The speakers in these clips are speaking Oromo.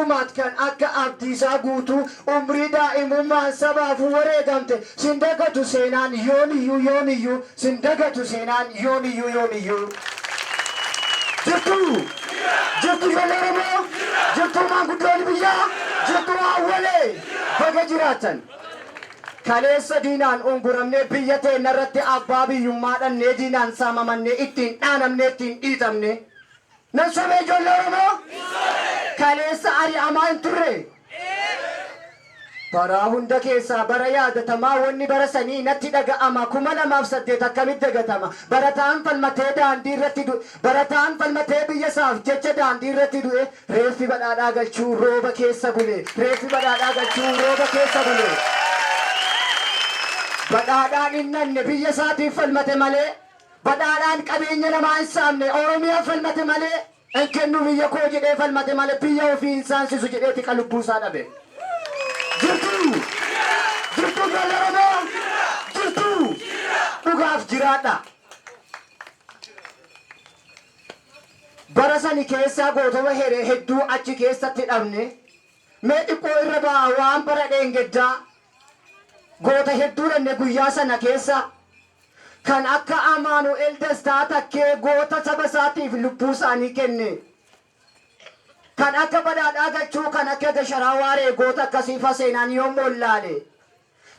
Shumaat kan akka Abdiisaa Guutuu umrii daa'imummaan sabaaf wareegamte sin dagatu seenaan yoomiyyuu yoomiyyuu sin dagatu seenaan yoomiyyuu yoomiyyuu. Jirtuu? Jirtu ijoollee Oromoo? Jirtuu maanguddoonni biyyaa? Jirtuu haawwolee? Baga jiraattan. Kaleessa diinaan unguramnee biyya teenna irratti abbaa biyyummaa dhannee diinaan saamamannee ittiin dhaanamnee ittiin dhiitamne. Nan sobee ijoollee Oromoo? Kaleessa ari'amaa hin turre? Baraa hunda keessaa bara yaadatamaa wanni bara sanii natti dhaga'ama 2008 akkamitti dagatama barataan falmatee daandii irratti du'e barataan falmatee biyya isaaf jecha daandii irratti du'e reeffi Badhaadhaa Galchuu rooba keessa bule reeffi Badhaadhaa Galchuu rooba keessa bule Badhaadhaan hin nanne biyya isaatiif falmate malee Badhaadhaan qabeenya namaa hin saamne Oromiyaa falmate malee Hin kennu biyya koo jedhee falmate malee biyya ofii hin saansisu jedhee tika lubbuu isaa dhabe. Jirtuu? Jirtuu ijoollee Oromoo? Jirtuu? Dhugaaf jiraadha. Bara sani keessaa gootota hedduu achi keessatti dhabne. Mee xiqqoo irra ba'a waan bara dheengaddaa goota hedduu dhabne guyyaa sana keessa. Kan akka Amaanu'el Dastaa Takkee goota saba isaatiif lubbuu isaanii kenne. Kan akka Badhaadhaa Galchuu, kan akka Gasharaa Waaree goota akkasiifa seenaan yoom wallaale.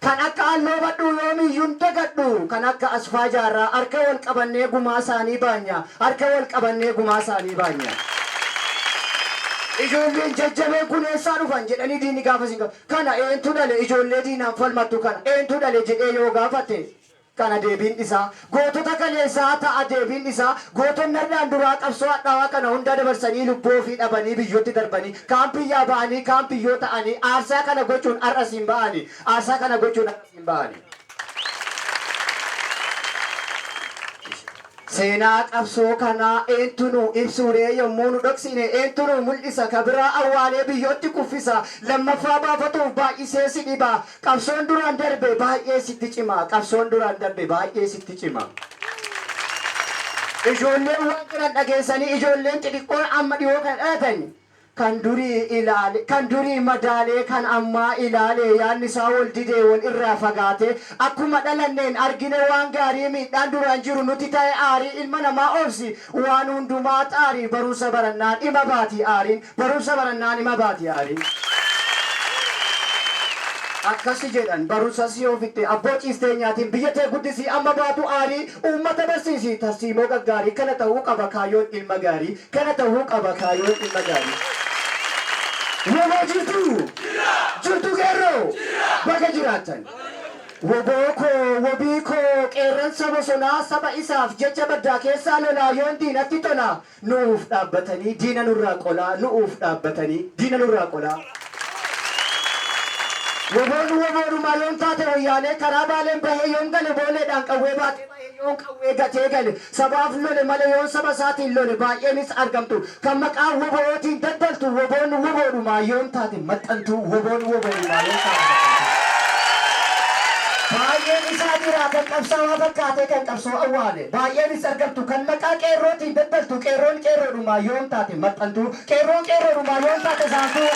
Kan akka Alloo Badhuu yoomiyyuu hin dagadhu. Kan akka Asfaa Jaarraa harka wal qabannee gumaa isaanii baanya. Harka wal qabannee gumaa isaanii baanya. Ijoolleen jajjabeen kun eessaa dhufan jedhanii diinni gaafa isin gaafatu. Kana eentu dhale ijoollee diinaan falmattu kana eentu dhale jedhee yoo gaafate kana deebiin isaa gootota kaleessaa ta'a deebiin isaa gootonni hardhaan duraa qabsoo hadhaawaa kana hunda dabarsanii lubbuu ofii dhabanii biyyotti darbanii kaan biyyaa ba'anii kaan biyyoo ta'anii aarsaa kana gochuun har'a siin ba'anii aarsaa kana gochuun har'a siin ba'anii. Seenaa qabsoo kanaa eentu nuu ibsuuree yommuu nu dhoksine eentu nuu mul'isa ka biraa awwaalee biyyootti kuffisa lammaffaa baafatuuf baay'isee si dhiba qabsoon duraan darbe baay'ee sitti cima qabsoon duraan darbe baay'ee sitti cima. Ijoolleen waan jedhan dhageessanii ijoolleen xixiqqoon amma dhiyoo kana dhalatan Kan durii ilaale, kan durii madaalee, kan ammaa ilaale, yaadni isaa wal didee, wal irraa fagaate. Akkuma dhalanneen argine waan gaarii, miidhaan duraan jiru nutti ta'e aarii. Ilma namaa obsi, waan hundumaa xaari, barumsa barannaan ima baati aariin, barumsa barannaan ima baati aariin. Akkasi jedhan, barumsas yoo fixxe, abboo ciistee hin nyaatin, biyya tee guddisii, amma baatu aarii. Uummata barsiisi, tarsiimoo gaggaarii, kana ta'uu qaba kaayyoon ilma gaarii. Kana tahuu qaba kaayoon ilma gaarii. Wbo jirtuu? Jirtuu qeerroo? Baga jiraattan. Wbo koo wobii koo qeerransa bosonaa saba isaaf jecha baddaa keessaa lolaa yoon diinatti tolaa nu'uuf dhaabbatanii diina nurraa qolaa nu'uuf dhaabbatanii diina nurraa qolaa. Woboon woboodhumaa yoom taate woyyaanee karaa baaleen bahee yoom gale booleedhaan qawwee baatee bahee yoom qawwee gatee gale sabaaf lole malee yoon saba isaatiin lole baay'eenis argamtu kan maqaa WBOtiin daldaltu woboon woboodhumaa yoom taate maxxantuu woboon woboodhumaa yoom taate maxxantuu. Baay'een isaa jira kan qabsaawaa fakkaatee kan qabsoo awwaale baay'eenis argamtu kan maqaa qeerrootiin daldaltu qeerroon qeerroodhumaa yoom taate maxxantuu Qeerroon qeerroodhumaa yoom taate saamtuu?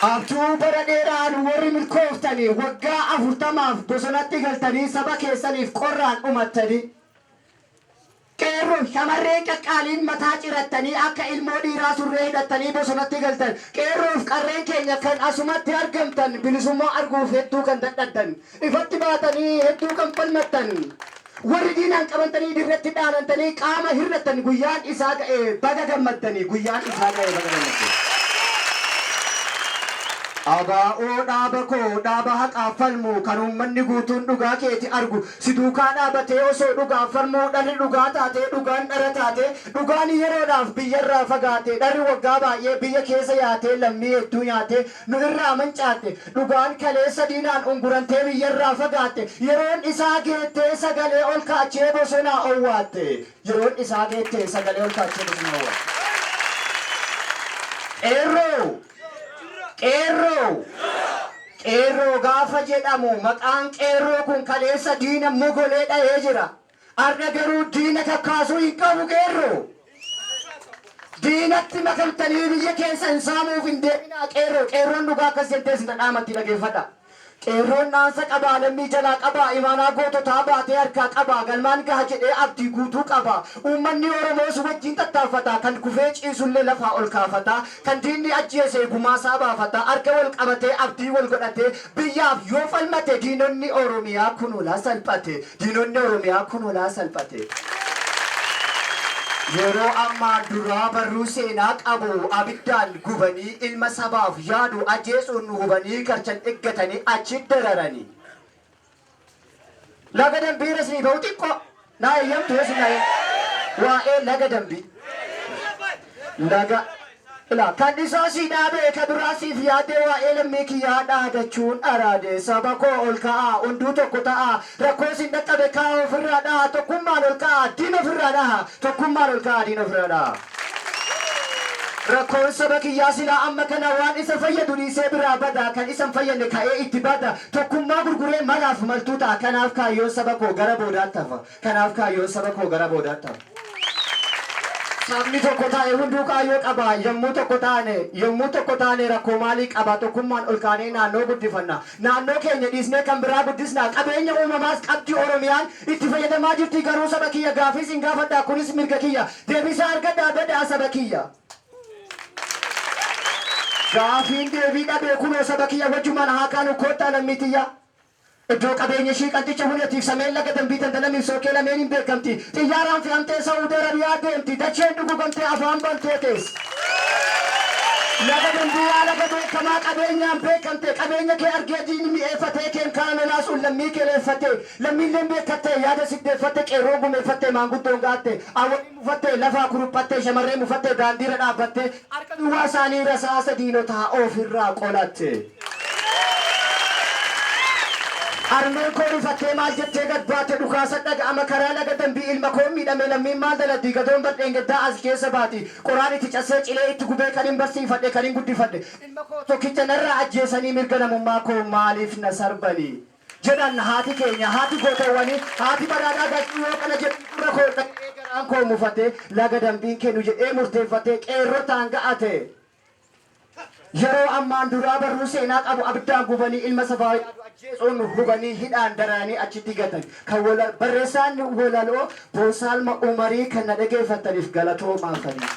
Abjuu bara dheeraan warri milkooftanii waggaa 40f bosonatti galtanii saba keessaniif qorraan dhumattanii. Qeerroo shamarreen qaqqaaliin mataa cirattanii akka ilmoo dhiiraa surree hidhattanii bosonatti galtan. Qeerroof qarreen keenya kan asumatti argamtan bilisummaa arguuf hedduu kan dadhabdan. Ifatti baatanii hedduu kan falmattan. Warri diinaan qabantanii dirretti dhaanantanii qaama hir'attan guyyaan isaa ga'e baga gammaddanii guyyaan isaa ga'e baga gammaddanii. ABO dhaaba koo dhaaba haqaaf falmu kan uummanni guutuun dhugaa keeti argu si duukaa dhaabatee osoo dhugaaf falmuu dharri dhugaa taatee dhugaan dhara taatee dhugaan yeroodhaaf biyyarraa fagaate dharri waggaa baay'ee biyya keessa yaatee lammii hedduu nyaatee nu irraa mancaatte. Dhugaan kaleessa diinaan ungurantee biyyarraa fagaatte. Yeroon isaa geettee sagalee ol kaachee bosonaa owwaatte. Yeroon isaa geettee sagalee ol kaachee bosonaa owwaatte. Qeerroo! Qeerroo! Qeerroo gaafa jedhamu maqaan qeerroo kun kaleessa diina mogolee dhahee jira. Har'a garuu diina kakkaasuu hin qabu qeerroo. Diinatti makamtanii biyya keessan saamuuf hin deeminaa qeerroo. Qeerroon dhugaa akkas jettee isin dhaamatti dhageeffadha. Qeerroon dhaansa qabaa, lammii jalaa qabaa, imaanaa goototaa baatee harkaa qabaa, galmaan gaha jedhee abdii guutuu qaba. Uummanni Oromoos wajjin tattaaffata, kan kufee ciisullee lafaa ol kaafata, kan diinni ajjeese gumaasaa baafata, harka wal qabatee abdii wal godhatee biyyaaf yoo falmate diinonni Oromiyaa kun olaa salphate. Diinonni Oromiyaa kun olaa salphate. Yeroo ammaan duraa barruu seenaa qabu abiddaan gubanii ilma sabaaf yaadu ajjeesuun nu hubanii karchan eeggatanii achi dararanii. Laga Dambii irra isinii ba'u xiqqoo naa eeyyamtu yoo isin naa eeyyamtu. Waa'ee laga Dambii. Laga Ilaa kan isaa sii dhaabee ka biraa siif yaadee waa'ee lammii kiyyaa dhaadachuun dharaade saba koo ol ka'aa hunduu tokko ta'aa rakkoo isin dhaqqabe ka'aa ofirraa dhahaa tokkummaan ol ka'aa diina ofirraa dhahaa tokkummaan ol ka'aa diina ofirraa dhahaa. Rakkoon saba kiyyaa silaa amma kana waan isa fayyadu dhiisee biraa bada kan isa hin fayyadne ka'ee itti bada tokkummaa gurguree malaaf maltuu ta'a kanaaf kaayyoon saba koo gara boodaatti hafa kanaaf kaayyoon saba koo gara boodaatti hafa. Sabni tokko taa'e hunduu kaayyoo qaba. Yommuu tokko taane rakkoo maalii qaba? Tokkummaan ol kaanee naannoo guddifanna. Naannoo keenya dhiisnee kan biraa guddisna. Qabeenya uumamaas qabdi Oromiyaan, itti fayyadamaa jirti. Garuu saba kiyya, gaafiis hin gaafadha. Kunis mirga kiyya. Deebisaa argadhaa badaa saba kiyya. Gaafiin deebii dhabee kunoo saba kiyya wajjumaan haa kaanu koottaa lammii tiyya. Iddoo qabeenya ishii qanxicha huneetiif sameen laga Dambii daldalamiif sookee lameen hin beekamti. Xiyyaaraan fe'amtee Saa'ud Arabiyaa deemti. Dacheen dhugugamtee afaan bantee teessi. Laga Dambii yaa laga beekamaa qabeenyaan beekamte, qabeenya kee argee diinni mi'eeffatee keemikaala lolaasuun lammii kee leeffatte, lammiileen beekatte yaada siddeeffatte, qeerroon gumeeffatte, maanguddoon gaatte, awwaliin mufatte, lafaa kuruphatte, shamarreen mufatte, daandiirra dhaabbatte, harka duwwaa isaanii rasaasa diinotaa ofirraa qolatte. Harmeen koo rifattee maal jettee gad baate? Dhukaasa dhaga'ama karaa laga Dambii, ilma koo miidhame, lammiin maal daladdi? Gadoon badheen gaddaa as keessa baati. Qoraan itti cassee cilee itti gubee kan hin barsiifadhe, kan hin guddifadhe ilma koo tokkicha narraa ajjeesanii mirga namummaa koo maaliif na sarbanii jedhan haati keenya, haati gootawwanii, haati badhaadhaa galchuu. Yoo kana jedhu gurra koo dhaga'ee garaan koo mufatee laga Dambiin kennu jedhee murteeffatee qeerrotaan ga'ate. Yeroo ammaan duraa barruu seenaa qabu abiddaan gubanii ilma sabaa yaadu ajjeesuun hubanii hidhaan daraanii achitti gatan. Kan barreessaan walaloo Boosaalma Umarii kan na dhageeffattaniif galatoomaafanii.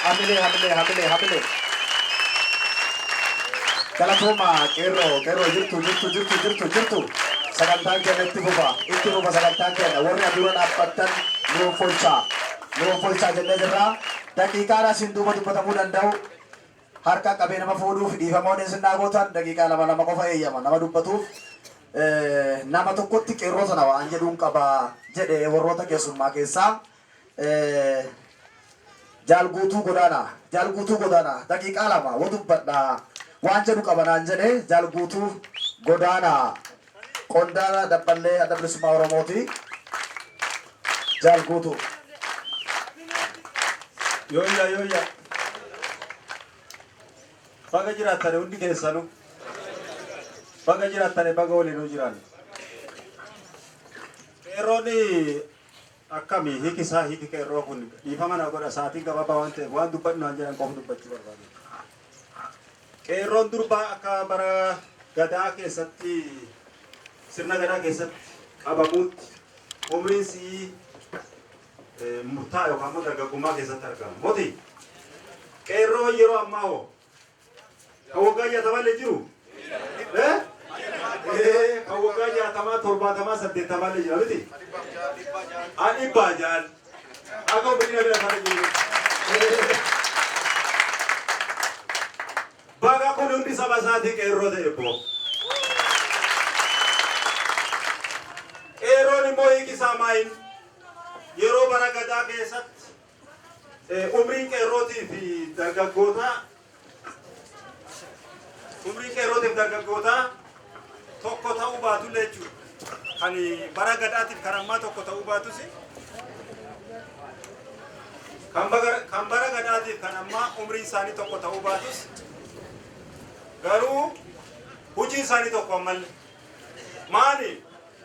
Hamilee, hamilee, hamilee, hamilee. Galatooma qeerroo, qeerroo jirtu, jirtu, jirtu, jirtu, jirtu. Sagantaan keenya itti fufa, itti fufa sagantaan keenya. Warri adura dhaabbattan nuuf folchaa, nuuf folchaa jennee jirra. Daqiiqaadha isin duuba dubbatamuu danda'u. Harka qabee nama fuudhuuf dhiifamoon isin naa gootan, daqiiqaa lama lama qofa eeyyama nama dubbatuuf. Nama tokkotti qeerroo sana waan jedhuun qaba jedhe warroota keessummaa keessaa. Jaal Guutuu Godaanaa, Jaal Guutuu Godaanaa, daqiiqaa 2 wa dubbadha waan jedhu qaba naan jedhe. Jaal Guutuu Godaanaa qondaala dabballee Adda Bilisummaa Oromooti. Jaal Guutuu. Yooyya, yooyya. Baga jiraattane hundi keessanuu. Baga jiraattane, baga waliinuu jiraanne. Qeerroon akkami hiiki isaa, hiiki qeerroo kun? Dhiifama na godha, sa'aatiin gabaabaa waan ta'eef waan dubbadhu naan jedhan qofa dubbachuu barbaade. Qeerroon durbaa akka bara gadaa keessatti, sirna gadaa keessatti qabamuutti umriin sii murtaa yookaan immoo dargaggummaa keessatti argama. Moti qeerroo yeroo ammaa hoo kan waggaa 60llee jiru? Kan waggaa 60, 70, 80llee jira miti? An dhibbaa jaan. Akka umriin bira sana jiru. Baga kun hundi saba isaatii qeerroo ta'e boo. Qeerroon immoo hiiki isaa maayin? Yeroo bara gadaa keessatti umriin qeerrootii fi dargaggootaa, umriin qeerrootiif dargaggootaa tokko ta'uu baatullee jechuudha. Kan bara gadaatiif kan ammaa tokko ta'uu baatus, kan bara gadaatiif kan ammaa umriin isaanii tokko ta'uu baatus, garuu hojiin isaanii tokko ammallee. Maali?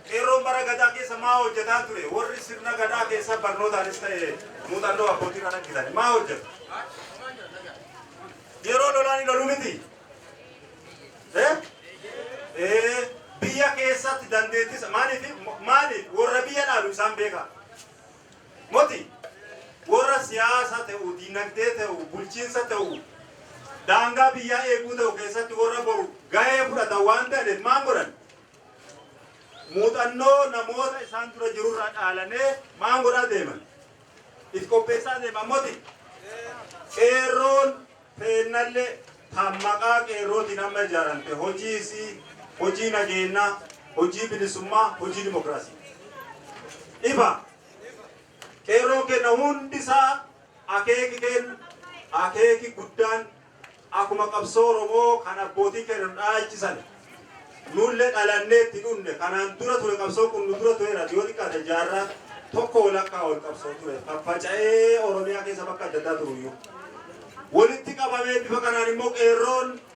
Qeerroon bara Gadaa keessa maa hojjetaa ture? Warri sirna Gadaa keessa barnootaanis ta'e muuxannoo abbootii irraa dhaggeessan maa hojjetu? Yeroo lolaan hin lolu miti? Eh? Biyya keessatti dandeettis maaliif, maaliif warra biyya dhaalu isaan beeka? Moti warra siyaasa ta'u, dinagdee ta'u, bulchiinsa ta'u, daangaa biyyaa eeguu ta'u keessatti warra boru gahee fudhatan waan ta'eef maal godhan? Muuxannoo namoota isaan dura jirurraa dhaalanee maal godhaa deeman? If qopheessaa deeman moti? Qeerroon teennallee tan maqaa qeerrootiin amma ijaaramte hojii isii hojii nageenyaa, hojii bilisummaa, hojii dimokiraasii. Ifa. Qeerroon keenya hundisaa akeeki keenya, akeeki guddaan akkuma qabsoo Oromoo kan abbootiin keenya nu dhaalchisan, nullee dhalannee itti dhunne, kanaan dura ture. Qabsoo kun nu dura tureera. Yoo xiqqaate jaarraa tokko walakkaa ol qabsoo ture, faffaca'ee Oromiyaa keessa bakka adda addaa turuyyuu walitti qabamee bifa kanaan immoo qeerroon